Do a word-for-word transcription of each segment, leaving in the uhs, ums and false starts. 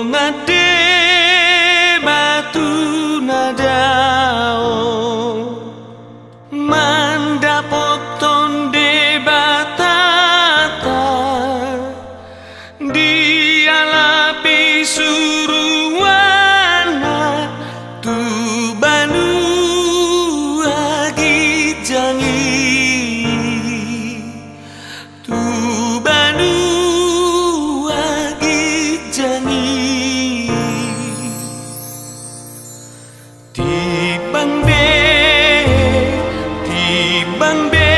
Dongan debata na dao mandapothon Debatanta, dialapi suruanna tu banua ginjang i. Tu banua ginjang i. Timbang be, timbang be,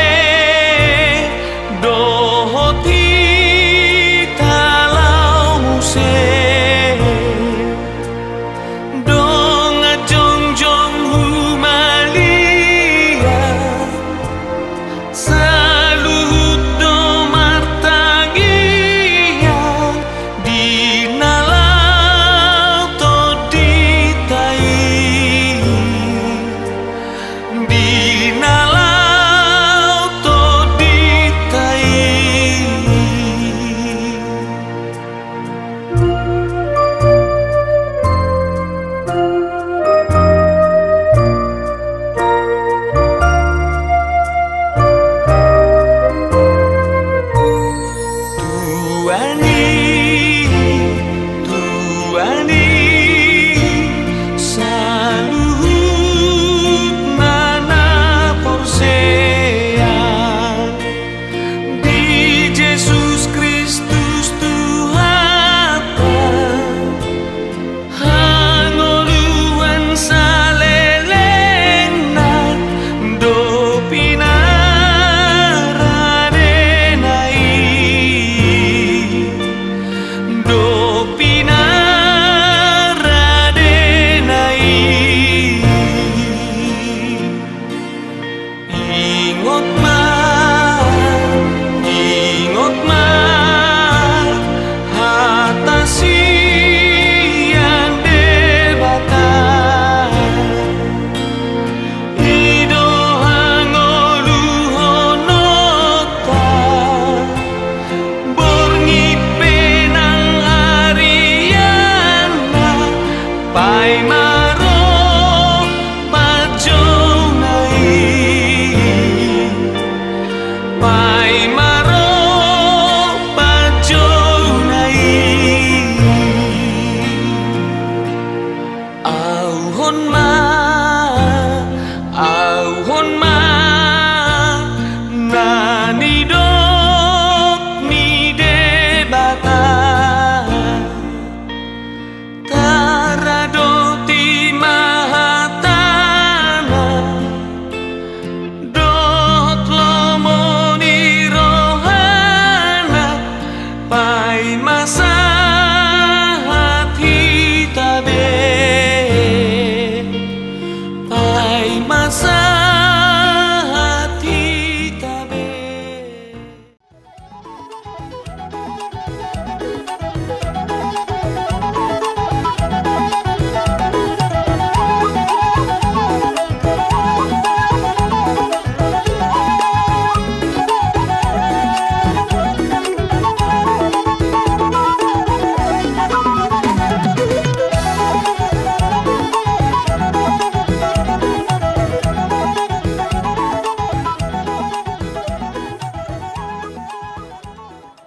dohot hita laho muse. Dongan jongjong humaliang, saluhut do martangiang, di na laho tondinta i, di na laho tondinta i. Tuhan i, Tuhan i, saluhutna na porsea di Jesus Kristus Tuhanta, hangoluan salelengna dohot pinaradena i, dohot pinaradena i. Ingot ma, ingot ma hata sian Debata. I do hangoluhononta, borngin pe nang arianna, paima ro panjouna i, paima ro panjouna i. Auhon ma, auhon ma na nidok ni Debata. Taradoti ma hatana dohot lomo ni rohana, paima sahat hita be, paima sahat hita be.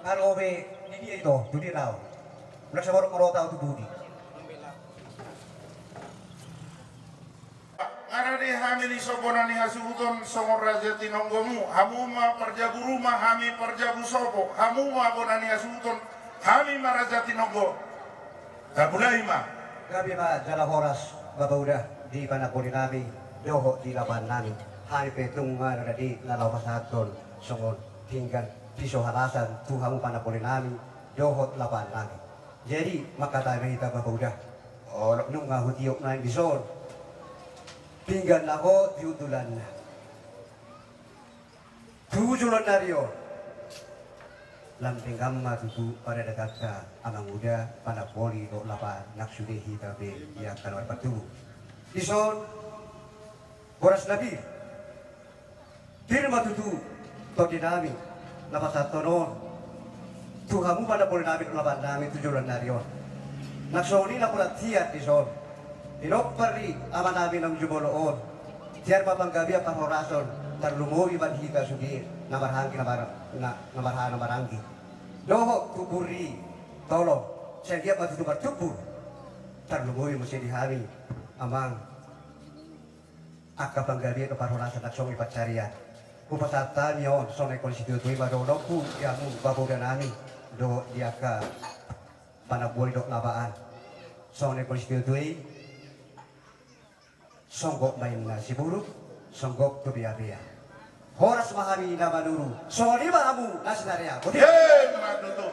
Margobe, di dia ito, tu dia laho. Unang saborok ma roha tu Budi. Nga rade hami dison bona ni hasuhuton songon raja tinonggomu, hamu ma parjabu ruma, hami parjabu sopo, hamu ma bona ni hasuhuton, hami ma raja tinonggo. Tapulai ma. Gabe ma jala horas, Bapa Uda, di panamboli nami dohot di lapahan nami. Hami pe tung nga rade na laho pasahathon songon pinggan piso halasan tu hamu panamboli nami dohot lapahan nami. Jadi mangkatai ma hita, Bapa Uda. Olo. Nunga hutiop nai dison pinggan na hot di hundulanna tu joloan ni ari on. Lam denggan ma tutu padatatanta, Amang Uda, panamboli dohot lapahan, nang sude hita pe di angka na marpartubu. Dison horas na pir. Pir ma tutu tondi nami na pasahathon on tu hamu panamboli nami dohot lapahan nami tu joloan ni ari on. Nang songon i na hurang tiar dison, tinompar ni amanami naung jumolo on, tiar ma panggabean parhorasan, tarlumobi ma di hita sude na marhahaanggi na mar-, na, na marhaha na maranggi. Dohot tumpur i tolong, sai anggiat ma tutu martumpur. Tarlumobi muse di hami, amang, angka panggabean dohot parhorasan nang songon i pansarian. Hupasahat hami on songon na ingkon situatui ma dohononku di hamu babodanami dohot di angka panamboli dohot lapaan. Songon na ingkon situatui, songgop ma inna siburuk, songgop tu beabea. Horas ma hami na manuru, songon i ma hamu na sinarea. Boti. Emma tutu.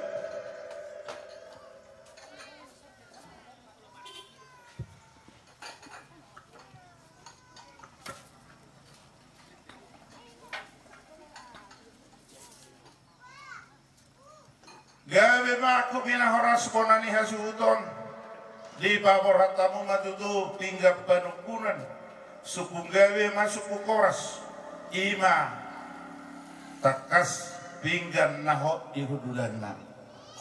Gabe ma angkup ni na horas bona ni hasuhuton, dipaborhat hamu ma tutu pinggan panungkunan, sungkun gabe ma sungkun horas, i ma tangkas pinggan na hot di hundulanna.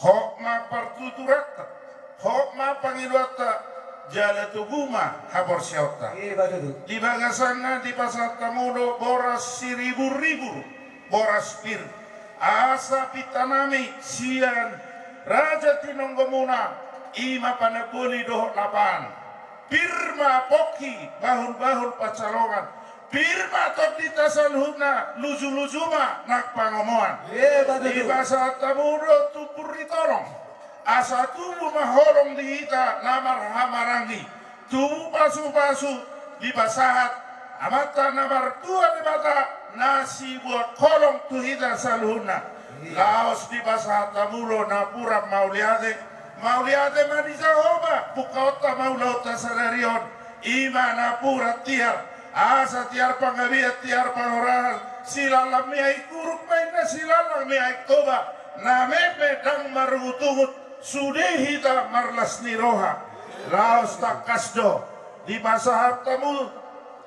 Hot ma partuturanta, hot ma pangidoanta, jala togu ma haporseaonta. Emma tutu. Di bagasanna dipasahat hamu do boras siribur-ribur, boras pir. Asa pintanami sian raja tinonggomuna, i ma panamboli dohot lapaan. Pir ma pongki bahul-bahul pansalongan. Pir ma tondinta saluhutna, luju-luju ma nang pangomoan. Emma tutu. Dipasahat hamu do tumpur ni tolong, asa tubu ma holong di hita na marhaha maranggi. Tubu pasu-pasu dipasahat Amanta na martua Debata na sibuat holong tu hita saluhutna. Emma. Laos dipasahat hamu do napuran mauliate. Mauliate ma di Jahowa, bungkaonta ma ulaonta sadari on. I ma napuran tiar, asa tiar panggabean, tiar parhorasan, silallang miaik uruk ma inna, silallang miaik Toba, na meme ndang marungut-ungut, sude hita marlas ni roha. Laos tangkas do dipasahat hamu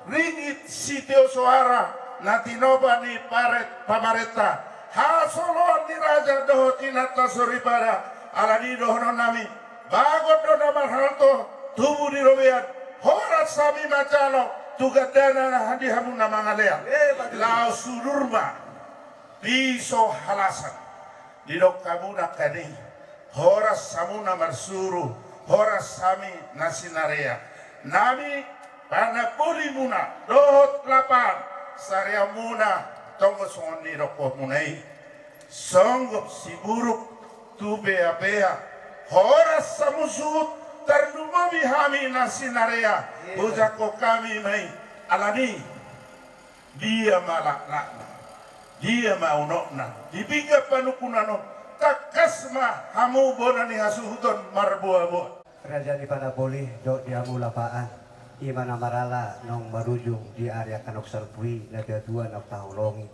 ringgit sitio soara na tinopa ni paret-, pamarenta, hasoloan ni raja dohot inanta soripada. Alani i dohononnami, bagot do na marhalto, tubu di robean, horas hami manjalo tu gandana di hamu na mangalean. Emma tutu. Laos sudur ma piso halasan. Didok hamu nangkaning, horas hamu na marsuru, horas hami na sinarea. Nami panambolimuna dohot lapaan, sareamuna tonggo songon nidokhonmuna i. Songgop siburuk tu beabea, horas hamu suhut, tarlumobi hami na sinarea. Emma. Hujangkon hami ma i, alani i. Dia ma laklakna, dia ma unokna, di pinggan panungkunan on, tangkas ma hamu bona ni hasuhuton marboa-boa. Raja ni panamboli dohot di hamu lapaan, i ma na marala naung marujung di ari angka naung salpu i, na tua-tua naung taholongi.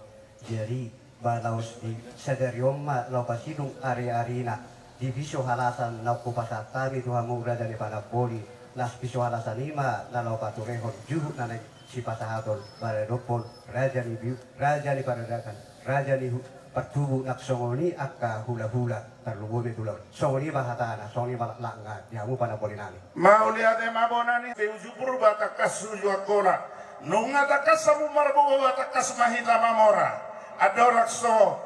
Jadi, ba laos di sadari on ma laho pasidung ari-arina di piso halasan naung hupasahat hami tu hamu raja ni panamboli, laos piso halasan i ma na laho paturehon juhut na naeng sipasahaton, maradophon raja ni biu, raja ni paradakan, raja ni hu-, partubu, nang songon i angka hula-hula, tarlumobi tu ulaon. Songon i ma hatana, songon i ma laklakna di hamu panambolinami. Mauliate ma bona ni uju Purba tangkas uju Angkola. Nunga tangkas hamu marboa-boa, tangkas ma hita mamora. Andorang so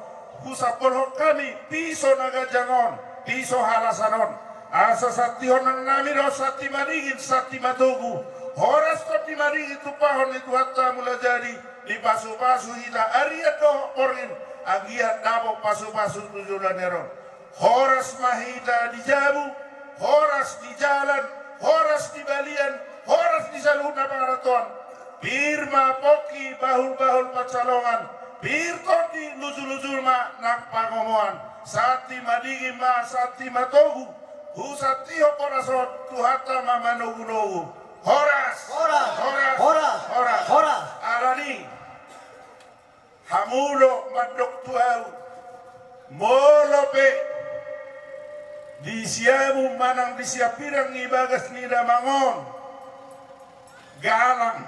husambulhon hami piso na ganjang on, piso halasan on, asa santihononnami do santi madingin, santi matogu. Horas tondi madingin tumpahon ni Tuhanta Mulajadi, dipasu-pasu hita arian dohot borngin, anggiat dapot pasu-pasu tu joloan ni ari on. Horas ma hita di jabu, horas di jalan, horas di balian, horas di saluhutna pangarantoan. Pir ma pongki bahul-bahul pansalongan, pir tondi luju-luju ma nang pangomoan. Santi madingin ma, santi matogu, husantihon horas on, Tuhanta ma manogu-nogu. Horas! Horas! Horas! Horas! Horas! Horas! Alani i. Hamu do mandok tu ahu, molo pe di siamun manang di siapirang i bagas ni damang on, galang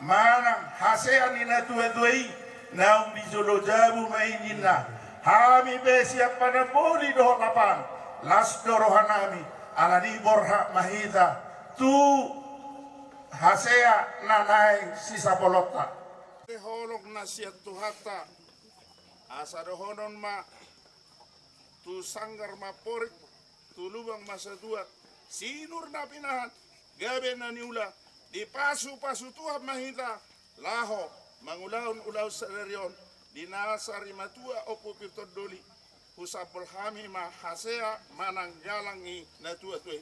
manang hasea ni na tua-tua i, naung di jolo jabu ma i ninna. Hami pe sian panamboli dohot lapaan, las do rohanami, Ala ni i borhat ma hita tu hasea na naeng sisapolonta. Holong na sian Tuhanta, asa dohonon ma: Tu sanggar ma amporik, tu lubang ma satuan, sinur na pinahan, gabe na niula, dipasupasu Tuhan ma hita laho mangulahon ulaon sadari on. Di nasa ri matua Ompu Pirtondoli, husambol hami ma hasea manang galang ni natuatua i.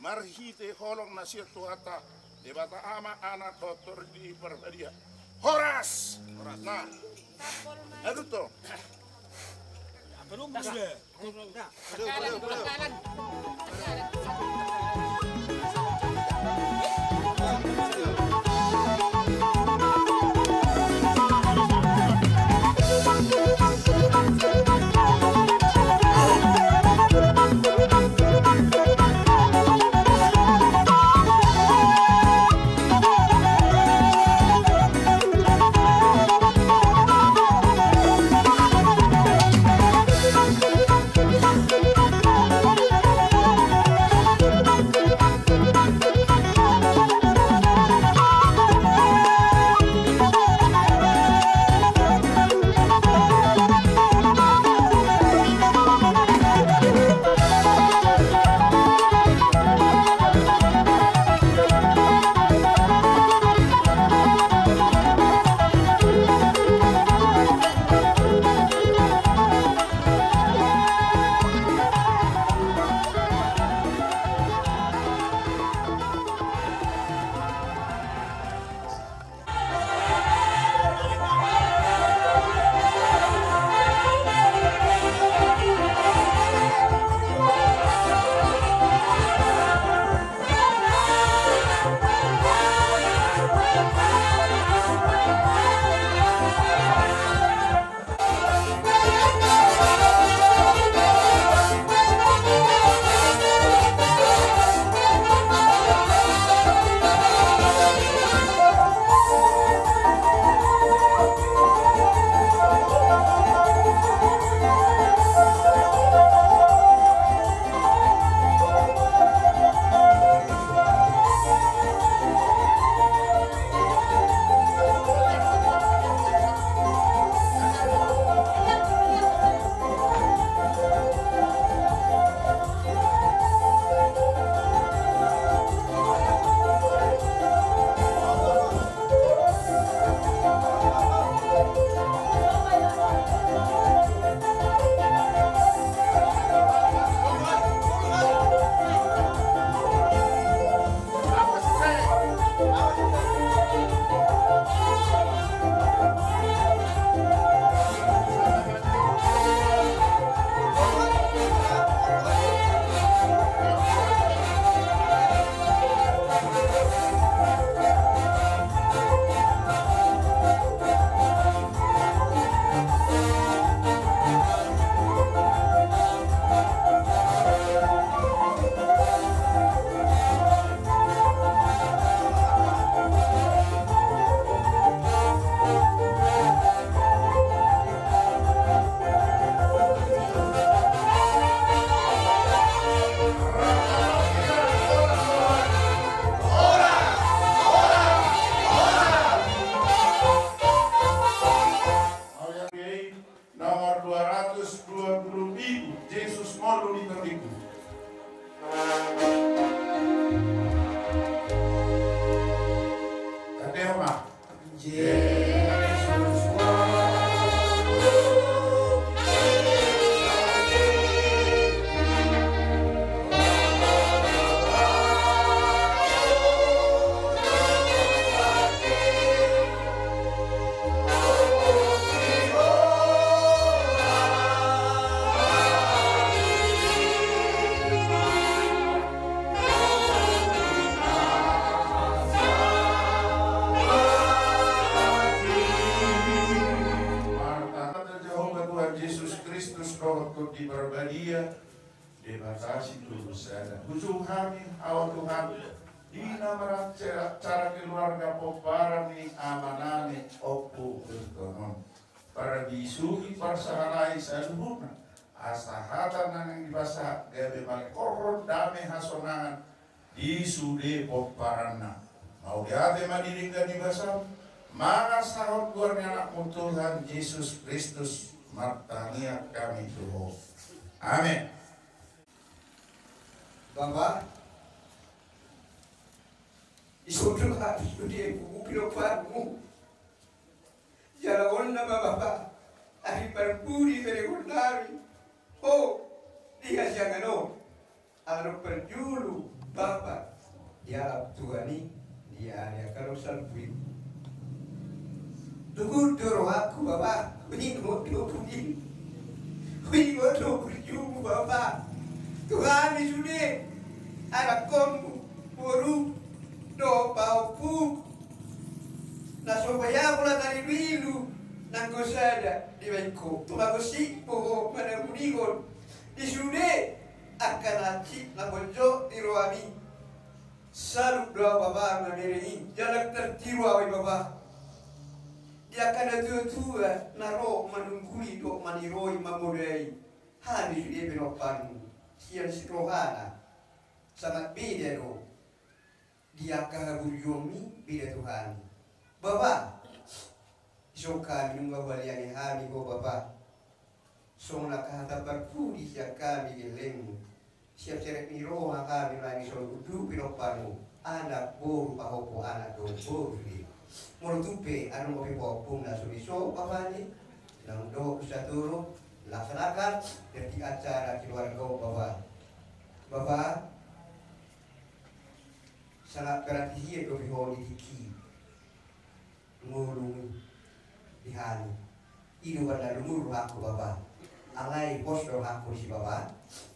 Marhite holong na sian Tuhanta, Debata Ama, Anak dohot Tondi Parbadia. Horas! Horas. Nah. Aduh, to. Nomor dua ratus dua puluh pitu, Jesus ngolu di tondingku. Tandehon ma. Jesus ngolu. Martangiang Jahowa Tuhan Jesus Kristus, dohot Tondi Parbadia, Debata Sitolu Sada. Hujou hami, hamu Tuhan, di na maracara keluarga pomparan ni amanami Ompu Bertonon. Parbisuhi, parsahalai saluhutna. asa hata na naeng dipasahat gabe mangkorhon dame hasonangan di sude pomparanna. Mauliate ma di denggan ni basam, mangasahon goar ni Anakmu Tuhan Jesus Kristus, martangiang hami tu Ho. Amen. Bapa, isonduk hami sude pungu pinomparmu. Jala on nama Bapa, ari parpudi berengonnami Ho di hasiangan on. Ala parjolo Bapa, di alam Tuhan i, di ari angka na salpu i. Tugur do rohangku Bapa, huingot do pudi, huingot do burjumu Bapa. Tu hami sude anakkonmu, boru dohot pahompu, na so bayaku na tarilu-ilu, nanggo sada dibahen Ho. Tumagos i Ho manampunihon di sude angka na hansit na ponjot di rohami. Salut do ahu Bapa mamereng i, jala tartiru ahu i Bapa. Di angka na tua-tua na ro manungguli dohot maniroi mamodai hami sude pinomparmu sian rohana. Sangat beda do di angka haburjuonmi, beda tu hami Bapa. Dison hami nunga hualeani hami Ho Bapa. Songon angka hata parpudi sian hami gellengmu. Sian serep ni roha hami ma dison unduk pinomparmu, anak boru pahompu, anak dohot boru sude. Molo tung pe adong dope pahompum na so dison Bapa ni, naung dohot tu Satoro, laksanakan, jadi acara keluarga on Bapa. Bapa, sangat perhatian dope Ho di tingki ngolu di hami. I do umbahen na lungun rohangku Bapa. Alai pos do rohangku disi Bapa.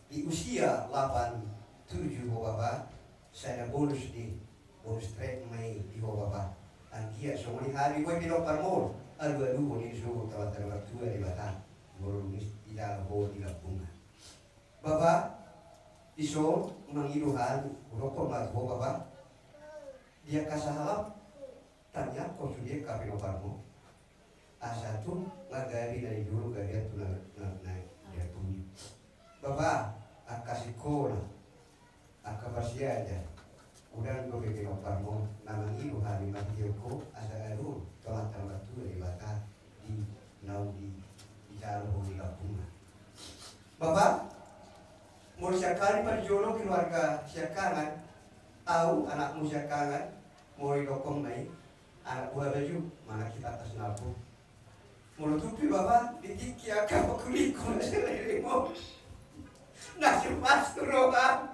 Di usia lapan tujuh Ho Bapa, sada bonus di, bonus track ma i di Ho Bapa. Anggiat songon i hami boi pinomparmu on, alu-aluhon i di sogot Amanta na martua Debata, molo dung i dijalo Ho di lambungna. Bapa, dison mangido hami, hudokkon ma tu Ho Bapa. Di angka sahalak, tangiangkon sude angka pinomparmu. Asa tung gabe na di jolo gabe tu na, na, na, na tu. Bapa, angka sikola, angka parsiajar, godang dope pinomparmu, na mangido hami marhite Ho, asa aluhon tu Amanta na martua Debata di naung di, dijalo Ho di lambungna. Bapa, molo sian hami parjolo keluarga Siangkangan, ahu anakmu Siangkangan, molo didokkon ma i, anak buha baju, manang hita atas nalpo. Molo tung pe Bapa, di tingki angka pangkulingon na saleleng on, na so pas tu roham.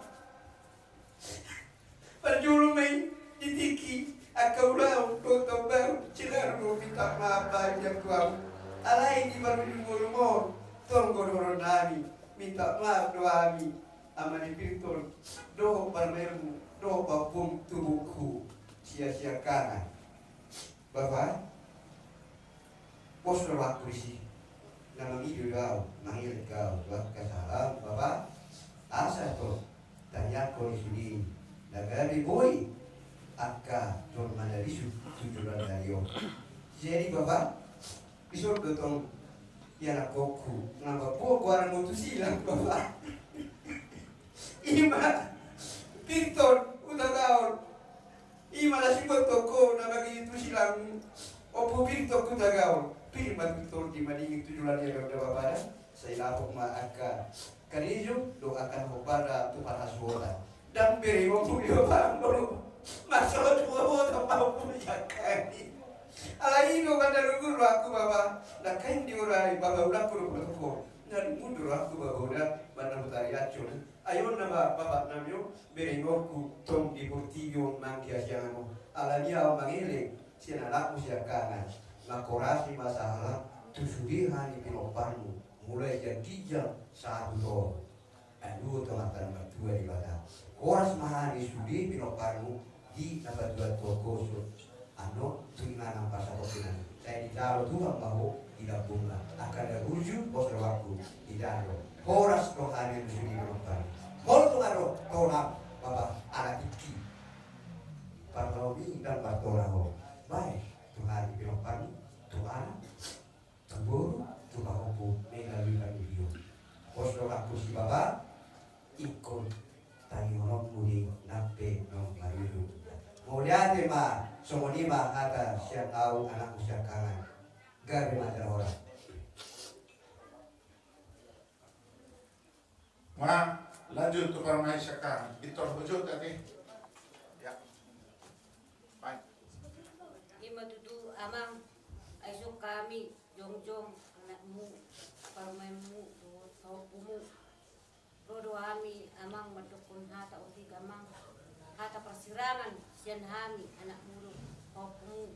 Parjolo ma i di tingki angka ulaon dohot taon baru, selalu do minta maaf hami tu Ho. Alai di parujung ngolum on, tong godang dohonon nami, minta maaf do hami, Ama ni Pirtol, dohot parumaenmu, dohot pahompum tu buku, Siangkangan. Bapa, pos do rohangku disi, na mangido do ahu, mangelek ahu, tu angka sahalakmu Bapa, asa tong tangiangkon i sude, na gabe boi angka jolma na lisuk tu joloan ni ari on. Jadi Bapa, dison do tong ianakkonku, na mamboan goarna Tusilang Bapa. I ma Pirtol Hutagaol. I ma na siboto ho na bagi Tusilang, Ompu Pirtol Hutagaol. Pir ma Pirtol di madingin tu joloan ni ari on da Bapa da. Sai dapot ma angka karejo dohot angka na hombar tu parhasuhuton. Ndang bere Ompu i Bapa, molo marsahut tu Ompu Siangkangan i. Alai i do umbahen na lungun rohangku Bapa, nangkaning di hora i Bapa, unang ho do protokol. Na lungun do rohangku Bapa, unang umbahen na hutariashon. Ai on nama Bapa nami on, bere ni Ompu, tong di portibi on nang di hasiangan on. Alani i ahu mangelek sian anakmu Siangkangan, manghorasi ma sahalak tu sude hami pinomparmu, mulai sian ginjang sahat tu toru. Aduh, tu Amanta na martua Debata. Horas ma hami sude pinomparmu di na patua-tua ho, so annon tu inganan pasahaton. Sai dijalo Tuhan ma ho di lambungna. Angka na burju, pos rohangku, dijalo. Horas roha ni sude pinomparmu. Molo tung adong tohonam Bapa, ala tingki, parnaomi ndang martola ho. Bahen tu hami pinomparmu, tu anak, tu boru, tu pahompu, melalui panitia on. Pos Mauliate ma, songon i ma hata sian ahu anakmu siangkangan. Gabe ma jala horas. Ma, lanjut tu parumaen siangkangan. Pintor hujut tadi. Ya. Baik. I ma tutu amang, ai songon hami jongjong anakmu, parumaenmu, dohot pahompumu. Ro do hami amang mandokkon hata otik amang, hata parsirangan sian hami anakmu dohot pahompumu.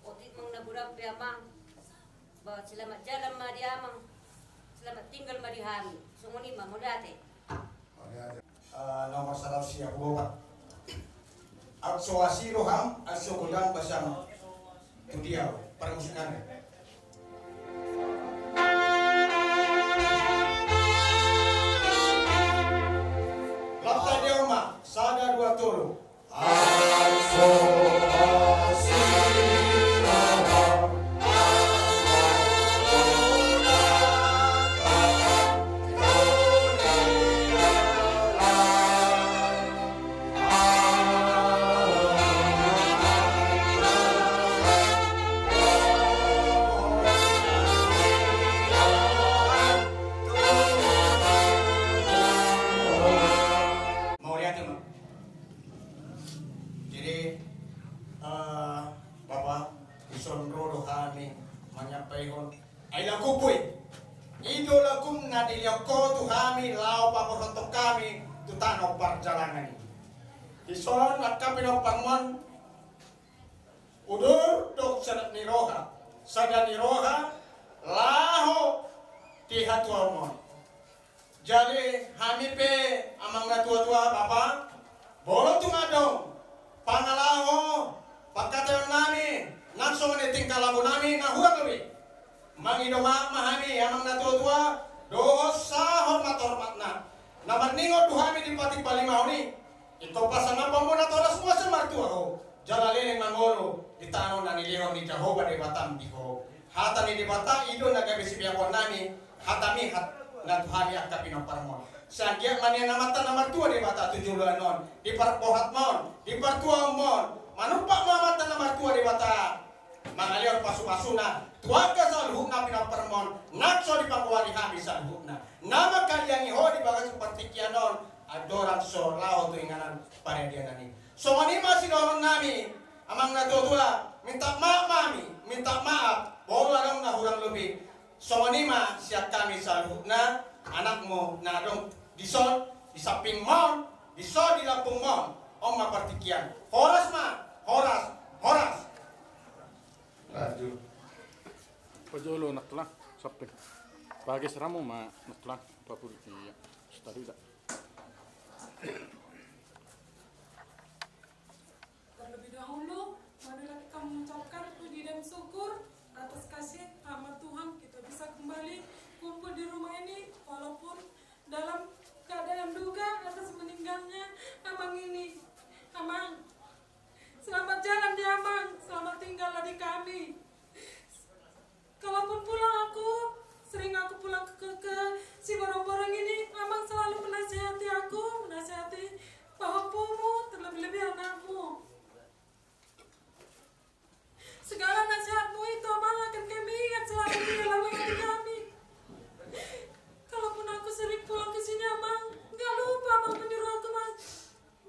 Otik ma na godang pe amang, ba selamat jalan ma di amang, selamat tinggal ma di hami. Songon i ma, mauliate. Eh, nomor saratus sia puluh opat. Aut so asi roham, aut so godang basam. Tu dia parmusikan. Lampa dia ma, sada dua tolu. Mauliate ma. Jadi, eh, Bapa, dison ro do hami manyampaihon ai lagumku i. I do lagum na dilehon ho tu hami laho paborhathon hami tu tano parjalangan i. Dison angka pinompar on, udur dohot sada ni roha, sada ni roha laho di hatuaon on. Jadi hami pe amang na tuatua, Bapa, molo tung adong pangalaho, pangkataionnami nang songon i tingkah lakonami na hurang lobi, mangido maaf ma hami amang na tuatua dohot sahormathormatna na marningot tu hami di patik palimahon i. Ingkon pasangaponmu natoras muas martua ho, jala leleng mangolu di tano na nilehon ni Jahowa Debatam di ho. Hata ni Debata i do na gabe sipeapoonnami, hatami hat na tu hami angka pinomparmon. Sai anggiat ma nian Amanta na martua Debata tu joloan on, diparbohat ma on, dipartuaon ma on, manumpak ma Amanta na martua Debata mangalehon pasupasuna tu angka saluhutna pinomparmon, nang so dipanggoari hami saluhutna. Na mangkaliangi ho di bagasan partingkian on, andorang so laho tu inganan paradianan i. Songon i ma sidohononnami, amang na tuatua, minta maaf ma hami, minta maaf molo adong na hurang lobi. Songon i ma sian hami saluhutna, anakmu na adong dison, di sampingmon, dison di lambungmon. On ma partingkian. Horas ma, horas, horas. Lanjut. Pajolo nang tulang, samping. Bagas ramu ma nang tulang, papur, iya. Setari dah. Terlebih dahulu, marilah kita mengucapkan puji dan syukur atas kasih rahmat Tuhan, kita bisa kembali kumpul di rumah ini, walaupun dalam keadaan duka atas meninggalnya Amang ini. Amang, selamat jalan ya Amang, selamat tinggallah di kami. Kalaupun pulang aku, sering aku pulang ke, ke, ke Siborongborong ini, Amang selalu menasihati aku, menasihati pahompumu, terlebih-lebih anakmu. Segala nasihatmu itu, Amang, akan kami ingat selalu di dalam hati kami. Kalaupun aku sering pulang ke sini, Amang, nggak lupa Amang menyuruh aku, Amang,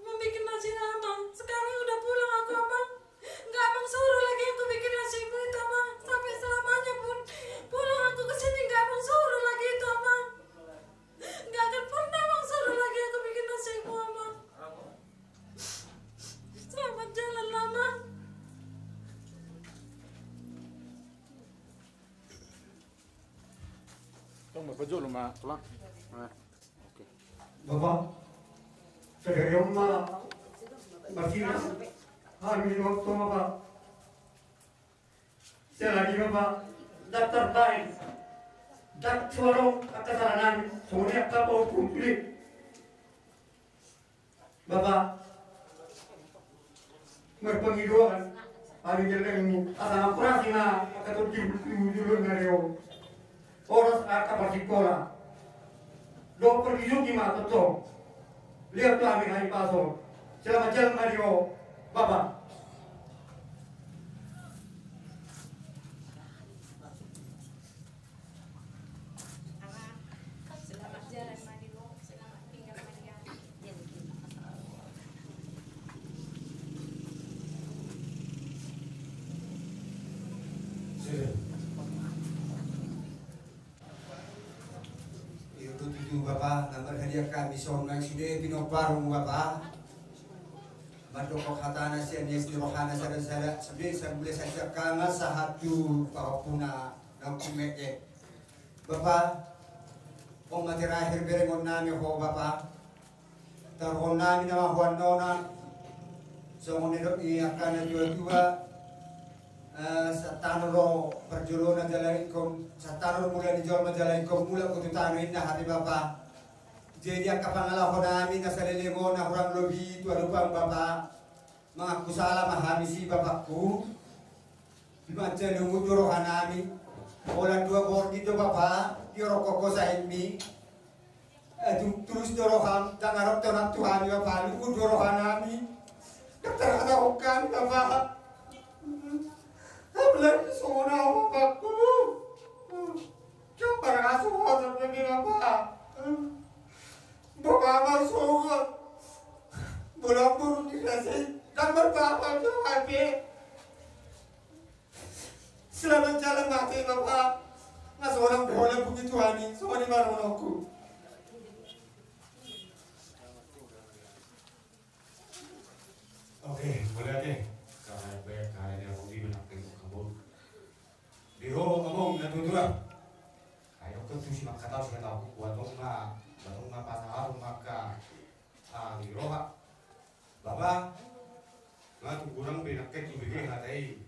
membikin nasi Amang. Sekarang udah pulang aku, Amang. Nggak Amang suruh lagi aku bikin nasimu itu, Amang. Sampai selamanya pun pulang aku ke sini, nggak Amang suruh lagi itu, Amang. Nggak akan pernah Amang suruh lagi aku bikin nasimu, Amang. Selamat jalan, Amang. Tong, Bapak, jolo ma, tulang. Nah. Oke. Bapak, sadari on ma marsirangan hami di waktu, Bapak. Selagi, Bapak, daftar baik, daftar suara angka saranami, semuanya angka pahompu sude. Bapak, marpangidoan hami di lelengmu, asa amparasi ma angka tondi di joloan ni ari on. Horas angka parsikola. Dohot pargijungi ma tongtong. Lihat kami, hami paso. Selamat jalan ma di ho, Bapa. Selamat jalan ma di ho, selamat tinggal ma di ho. Sudah. Iyo tutu, Bapa, na marhadian hami songon na sude pinomparmu, Bapa. Mandok hatana sian ias ni rohana sada-sada, sude sambulia saja hami sahat tu pahompuna na ompung mete. Bapa, on ma terakhir berengon nami ho, Bapa. Taruhon nami nama ho annon, songon nidok ni angka na tua-tua, eh, santano do parjolo na jala ingkon, santano do mula ni jolma jala ingkon mulak tu tano inna, hape Bapa. Jadi angka pangalaho nami na saleleng on na hurang lobi tu adopan Bapa. Mangaku sala ma hami si Bapakku. Mansai lungun do roha nami. Holan dua borngin do Bapa, diorongkon ho sahitmi. Eh, tu-, tulus do roham, ndang adong tonang tu hami Bapa, lungun do roha nami. Ndang tarhatahon hami Bapa. Apalagi songon au Bapakku. Ndang marhasohotan be Bapa. Bapa ma songon. Bolang boru ni rasai. Ndang marbapa jo hape. Selamat jalan ma hami Bapa. Nga sonang bola bumi Tuhan i, songon i ma dohononku. Oke, mauliate. Karena banyak karena dia mau di mana ke kamu. Di ho among na tutu. Ayo ke tu si maka tau si kata aku kuat dong ma, kuat dong ma pasahat maka. Ah, di roha. Bapa, nga tung hurang be nangkin hubege hata i,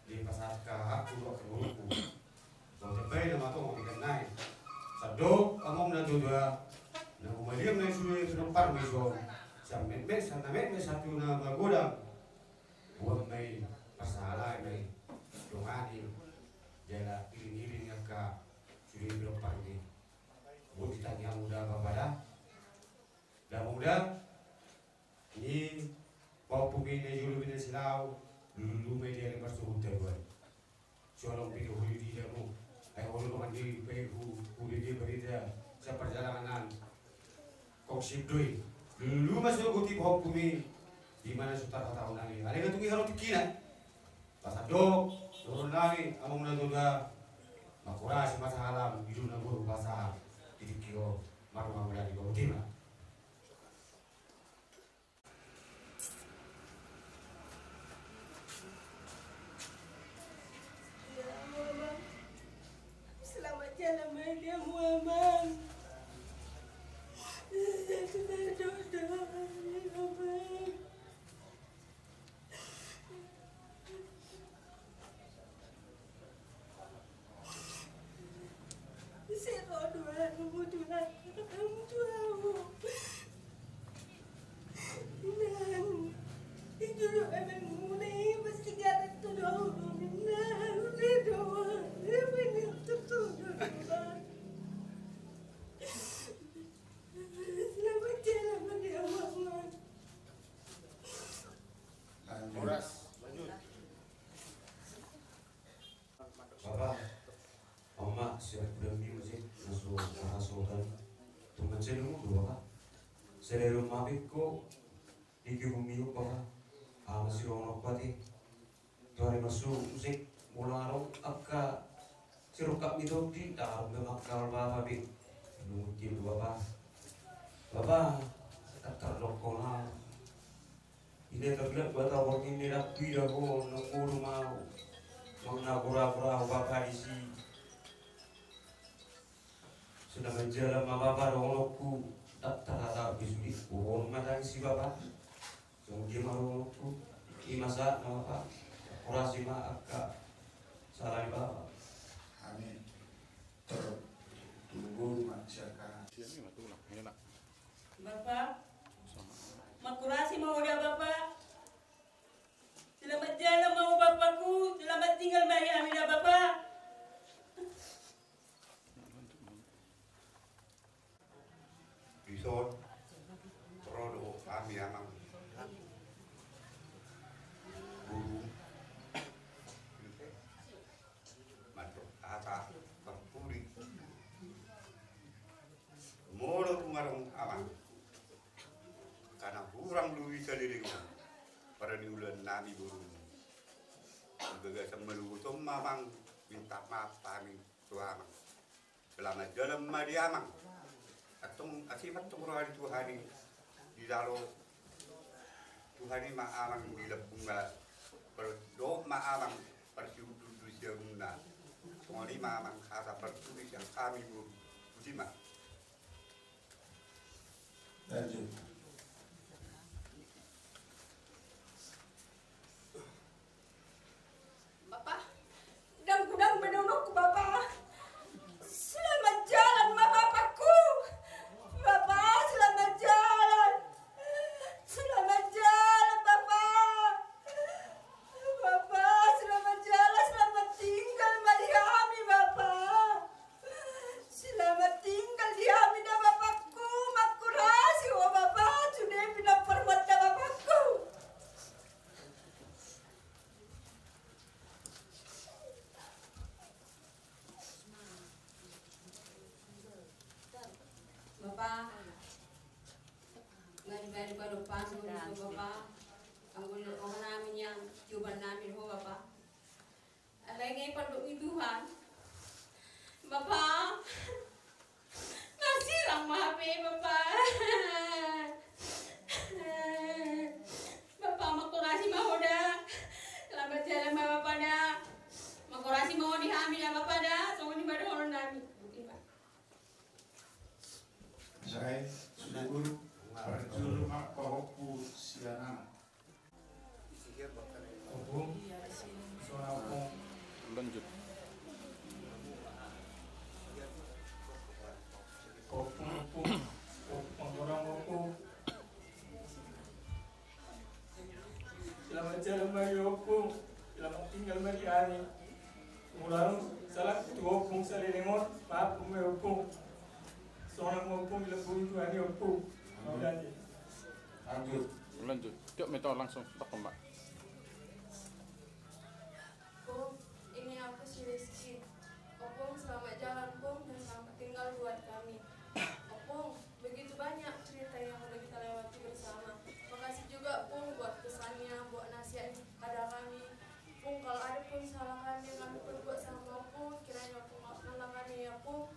dipasahat hami tu boruku. Bapa, baen nama tong hami kan nai. Sandok among na tutu, na humaliang na sude tu dompar mison, sian metmet, sian na metmet sahat tu na magodang. Buat ma i, pasahatai ma i, dongani, jala iring-iring angka sude tu dompar i. Buat di tangiang uda Bapa da. Damu da, ni pahompu mi na jolo mi na silau, lulu ma i di ari marsohot taruan. Solong pe di holi di damu, ai holi dongan di pe hu, hubege barita, sian parjalanan. Kok sip do i, lulu ma sogot i pahompu mi, di mana so tarhatahon nami. Alai nga tung i halo tingkina. Pasandok, turun nami, among na tutu, mangkurasi ma sahalam, ido na boru pasahat, di tingki on, mardongan mula di boru tima. Selamat jalan ma di hamu amang. Selamat jalan ma di hamu amang. Selamat jalan ma di hamu amang. Horas. Bapa, on ma sian hudambi muse na so marhasohotan. Tung mansai lungun do Bapa. Saleleng ma be ho di hubege Bapa. Aha ma sidohonon ho ate. Tu ari marsogot muse molo adong angka sirongkap ni tondi, ndang adong be mangkal Bapa be. Lungun do Bapa. Bapa, ndang tardok ho na. Inda tarlihat mata borngin ni dappi da ho, na ngolu ma au. Manang na gora-gora au Bapa disi. Selamat jalan ma Bapa dohononku. Ndang tarhatahon be sude. Huboan ma tangis i Bapa. Songon dia ma dohononku. I ma sahat na Bapa. Horasi ma angka sala ni Bapa. Amin. Tunggu ma sian kanan. Bapa, mangkurasi ma ho da Bapa. Selamat jalan ma ho Bapakku, selamat tinggal ma hami da Bapa. Dison, ro do hami amang. parniulaan nami boru. Di bagasan manogot on ma amang minta maaf hami tu amang. Selamat jalan ma di amang. Antong asi ma antong roha ni Tuhan i di jalo. Tuhan i ma amang di lambungna. Dohot ma amang parsihutihut siamunna. Songon i ma amang hata partulis sian hami boru. Botima. Lanjut. Bapa, ndang godang be dohononku, Bapa. Selamat jalan ma, Bapakku. Bapa, selamat jalan. Selamat jalan, Bapa. Bapa, selamat jalan, selamat tinggal ma di hami, Bapa. Selamat tinggal di hami da, Bapakku. Mangkorasi ho, Bapa, sude pe na parbuat da, Bapakku. Bapa, nga dibahen padompahan do ho, Bapa. Anggo na oha nami nian, tioban nami do ho, Bapa. Alai nga pandok ni Tuhan, Bapa. Nga sirang ma hape, Bapa. Bapa, mangkorasi ma ho da. Lambat jalan ma, Bapa, da. Mangkorasi ma ho di hami da, Bapa, da. Songon i ma dohonon nami. Botima. Sai, suhut, parjolo ma pahompu sian anak. Ompung, suara ompung. Lanjut. Ompung, ompung, ompung, orang ompung. Selamat jalan ma di ompung, selamat tinggal ma di hami. Molo adong sala tu ompung saleleng on, maaf ma ompung. Sonang ma ompung, dilambungi Tuhan i ompung. Mauliate. Lanjut. Lanjut. Tiop meto langsung, tak kembang. Pung, ini aku si Rizky. Opung, selamat jalan, Pung, dan selamat tinggal buat kami. Opung, begitu banyak cerita yang udah kita lewati bersama. Makasih juga, Pung, buat pesannya, buat nasihatnya kepada kami. Pung, kalau ada pun salah kami yang kami perbuat sama Opung, kiranya Opung maafkanlah kami ya, Pung.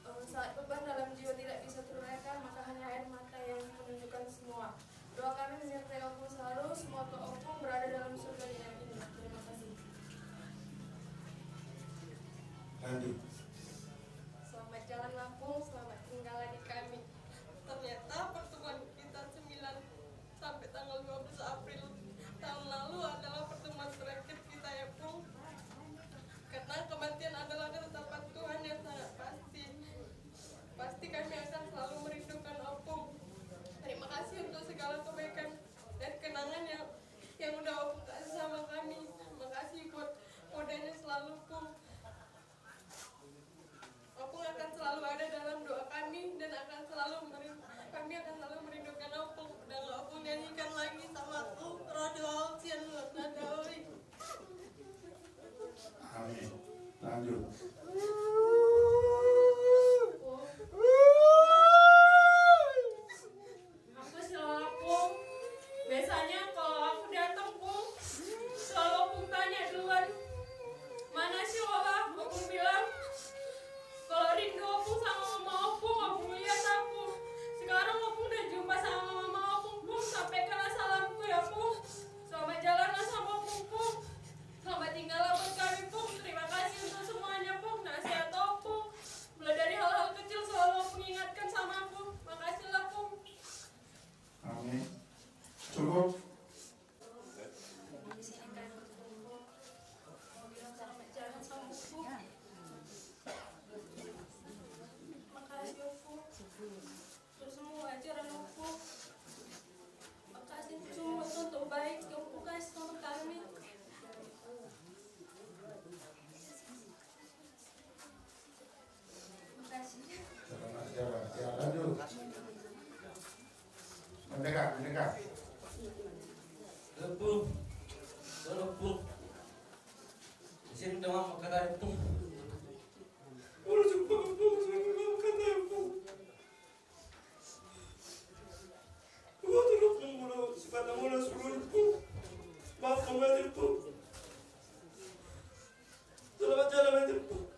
Eh, saat beban dalam jiwa tidak bisa teruraikan, maka hanya air mata yang menunjukkan semua. Doa kami menyertai Opung selalu, semoga Opung berada dalam surga yang indah. Terima kasih. Lanjut. Selamat jalan, Opung, selamat tinggal di kami. Ternyata pertemuan kita sembilan sampai tanggal dua belas April tahun lalu adalah pertemuan terakhir kita, ya, Pung. Karena kematian adalah ketetapan Tuhan yang sangat pasti. Pasti kami akan selalu merindukan Opung. Terima kasih untuk segala kebaikan dan kenangan yang, yang udah Opung kasih sama kami. Makasih buat kodenya selalu, Pung. Opung akan selalu ada dalam doa kami dan akan selalu merin-, kami akan selalu merindukan Opung. Udah nggak Opung nyanyikan lagi sama aku, Rodo Alcian Lotnadawi. Amin. Lanjut. Aku selalu, Pung. Biasanya kalau aku datang, Pung, selalu Opung tanya duluan, "Mana si Ola?" Opung bilang, kalau rindu Opung sama mama Opung, Opung lihat aku. Sekarang Opung udah jumpa sama mama Opung, Pung. Sampaikanlah salamku ya, Pung. Selamat jalan lah sama Opung, Pung. Selamat tinggal lah buat kami, Pung. Terima kasih untuk semuanya, Pung. Nasihat Opung. Mulai dari hal-hal kecil selalu Opung ingatkan sama aku. Makasih lah, Pung. Amin. Cukup. Makasih, Opung. Terus semua ajaran Opung. Makasih semua contoh baik yang Opung kasih sama kami. Ya, lanjut. Merdeka, merdeka. Lepung. Lepung. Di sini teman kata lepung. Udah cukup, lepung, cukup, kata lepung. Gua tuh lepung, udah. Selamat jalan, Ompung.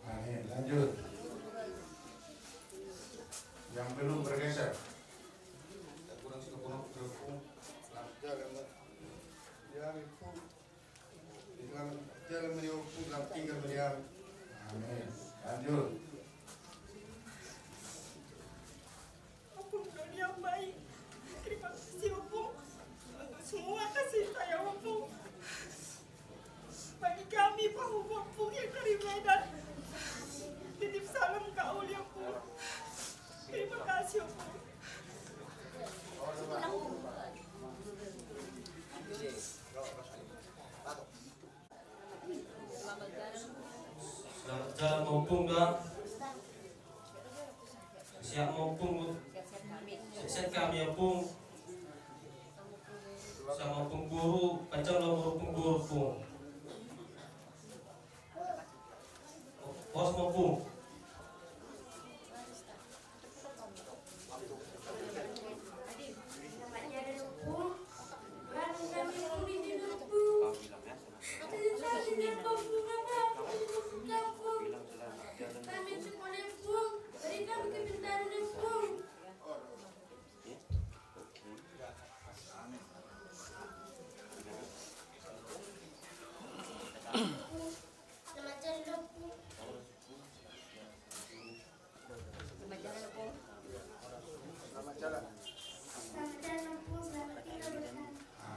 Amin. Lanjut. Yang belum bergeser. Kurang sih, kurang, kurang. Selamat jalan, Ompung. Selamat jalan, Ompung. Selamat tinggal, Ompung. Amin. Lanjut. Ompung, dunia baik. Terima kasih, Ompung, untuk semua kasih sayang, Ompung. Bagi kami, pahu Ompung yang dari Medan. Titip salam ke Uli, Ompung. Terima kasih, Ompung. Selamat jalan, Ompung, da. Siap, Ompung. Sehat-sehat kami, Ompung. Sama Ompung Guru, panjang umur Ompung Guru, Ompung. Pos, Ompung.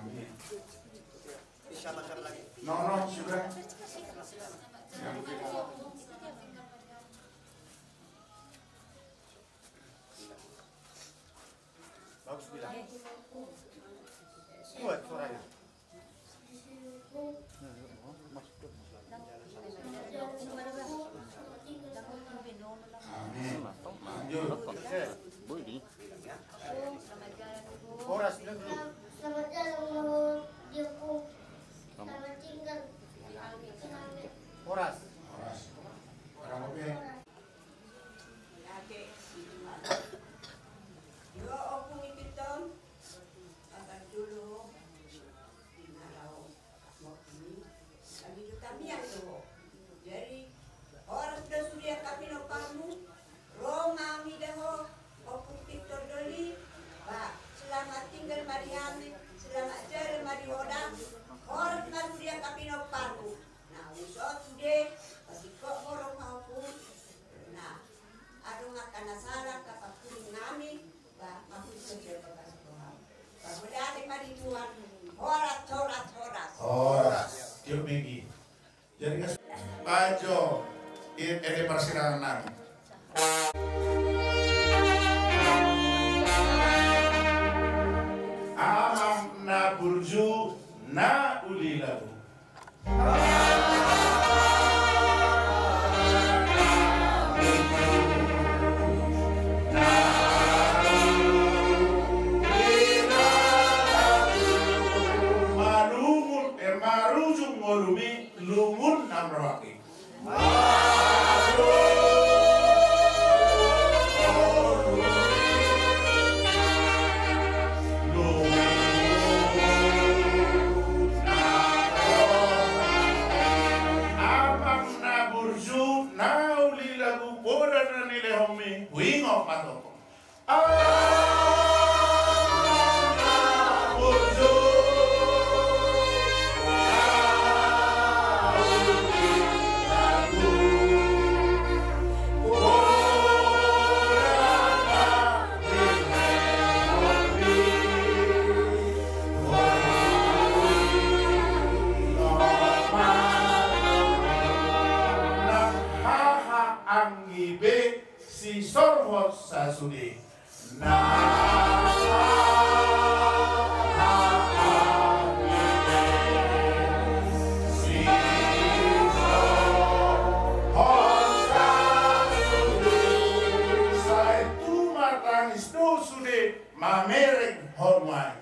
Amin. No, no, sudah. Bagus, bilang. Kuat suaranya. Amin. Lanjut. Horas, bilang dulu. Selamat jalan, Ompung. Selamat tinggal. Horas. Horas. Horas. Yo, Ompung Ipinton. Akan dulu. Di na laho. Kami do tamiang do ho. Jadi, horas do sude angka pinomparmu. Ro ma hami da ho, Ompung Pintor Doli. Ba, selamat tinggal ma di hami, selamat jalan ma di ho da. Horas ma sude angka pinomparmu. Na, uso sude, pasikok ho ro ma, Ompung. Na, adong angka na sala, angka pangkuling nami. Ba, maksudna dia berkasih Tuhan. Ba, mauliate ma di Tuhan. Horas, horas, horas. Horas. Tiup megi. Jadi kas-, bajo, i-, ede parsirangan nami. Amang na burju, na uli lagu. Malungun, eh, marujung ngolumi, lungun na rohaki. Amang na burju, na uli lagu, poda na nilehonmi, huingot ma tongtong. Nang haha anggi be sisorhot sasude. Na sisorhot sasude. Sai tumatangis do sude mamereng ho nuaeng.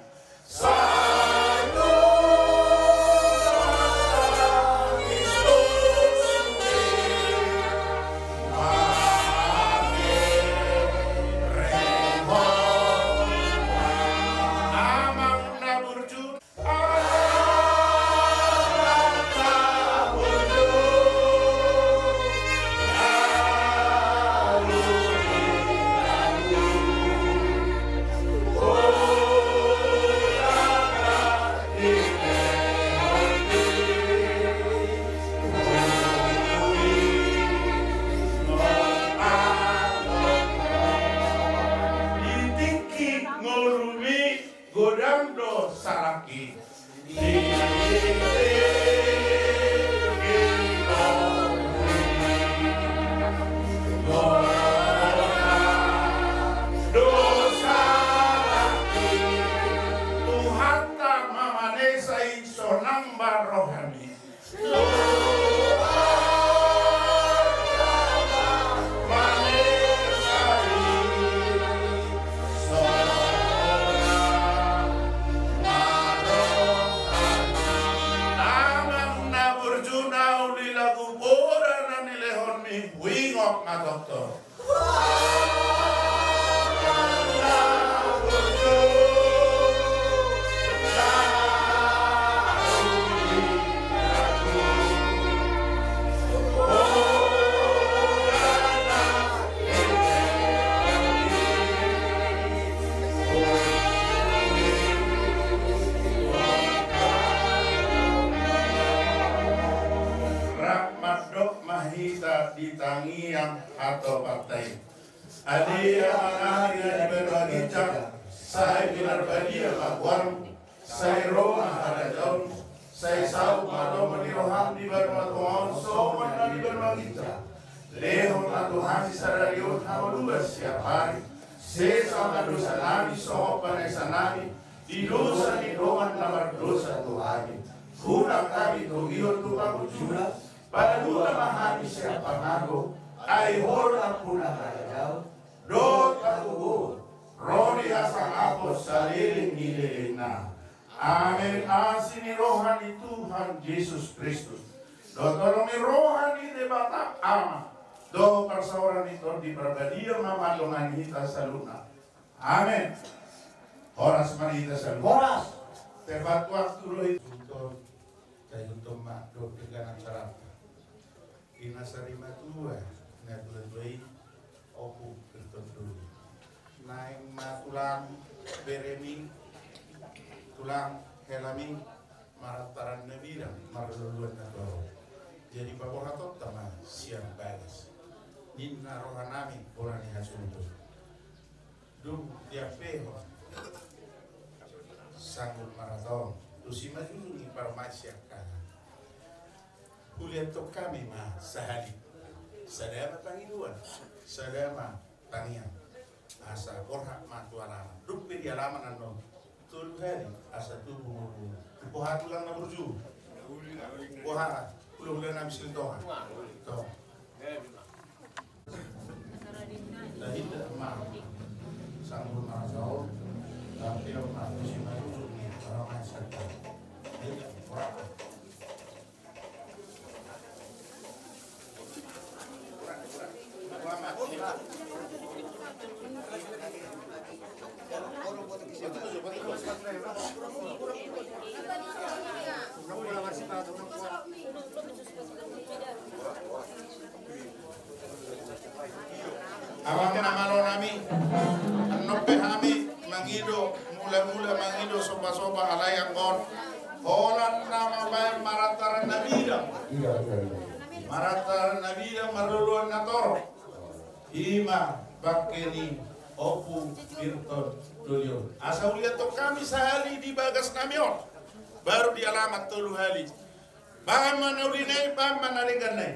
Amang na burju. Matoktok. Rap mandok ma hita di tangiang hatopanta i. Ale Amanami na di banua ginjang, sai pinarbadia ma goarmu, sai ro ma harajaonmu, sai saut ma lomo ni roham di banua tonga on songon na di banua ginjang. Lehon ma tu hami sadari on hangoluan siapari, sesa ma dosanami songon panesanami di dosa ni dongan na mardosa tu hami. Unang hami togihon tu pangunjunan, palua ma hami sian pangago, ai Ho do nampuna harajaon dohot hagogoon, ro di hasangapon saleleng ni lelengna. Amen. Asi ni roha ni Tuhan Jesus Kristus dohot holong ni roha ni Debata Ama dohot parsaoran ni Tondi Parbadia ma mandongani hita saluhutna. Amen. Horas ma di hita saluhutna. Horas. Tepat waktu do i. Taihutton ma dohot denggan acaranta. Di na sarimatua, na tuatua i, Ompu Pirton Dolior. Naeng ma tulang beremi, tulang helami, Maranta Randabidang marluluan na torop. Jadi paborhatonta ma sian bagas. Ninna rohanami bona ni hasuhuton. Dung diampehon Sanggul Marata on tu Simanjujung i parumaen siangkangan, huliathon hami ma sahali sada ma pangidoan, sada ma tangiang, asa borhat ma tu alaman. Dung pe di alaman annon tolu hali asa tubu ma boru. Boha tulang na burju? Boha hulahula nami Silintonga? Tong. Jadi, ma, Sanggul Marata on, tapi ma, Simanjujung i, orang main serta. Jadi, orang. Amang na malo nami, annon pe hami mangido, mula-mula mangido sopa-sopa, alai anggo on holan na mambahen Maranta Randabidang. Maranta Randabidang marluluan na torop. I ma bangke ni Ompu Pirton Dolior. Asa huliathon hami sahali di bagas nami on, baru di alaman tolu hali. Bahen ma na ulina i, bahen ma na dengganna i.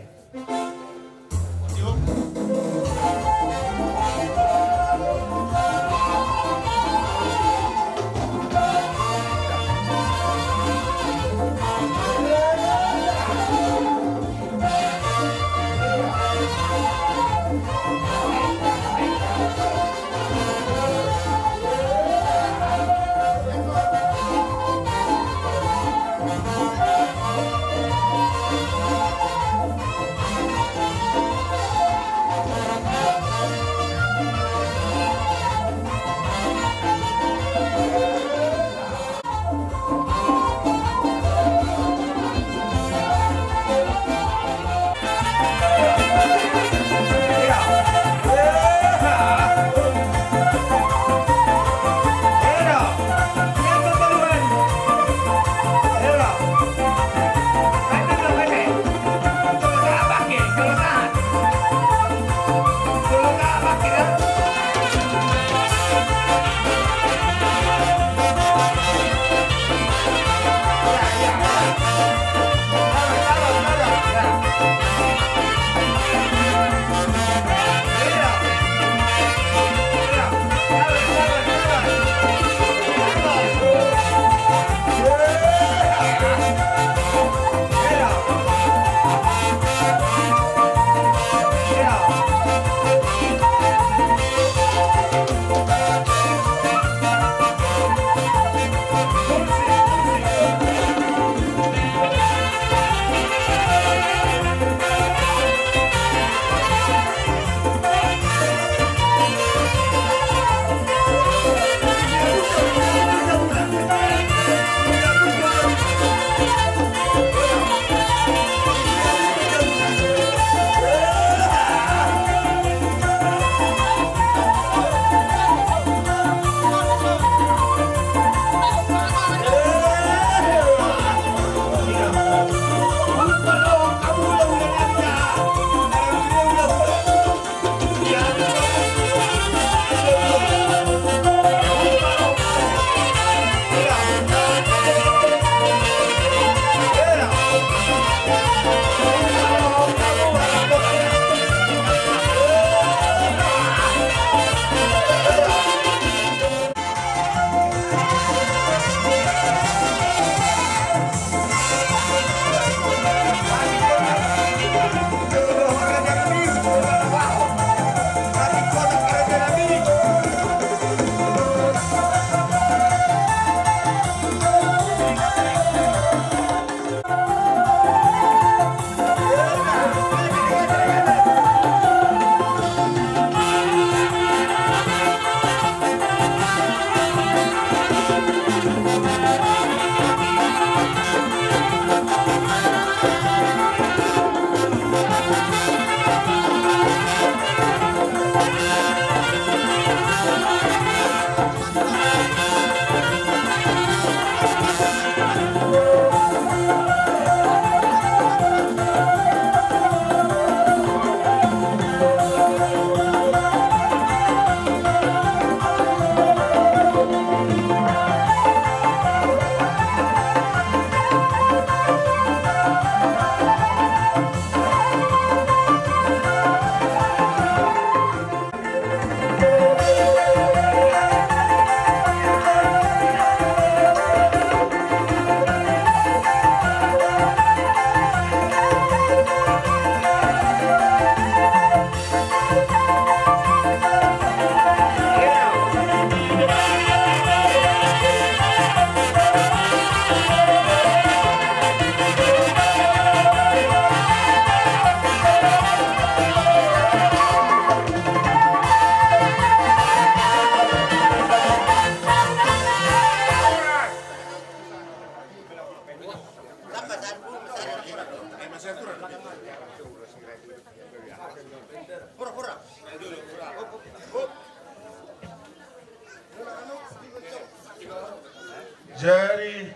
Jadi,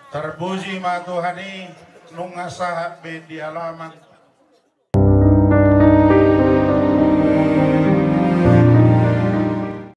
tarpuji ma Tuhan i, nunga sahat be di alaman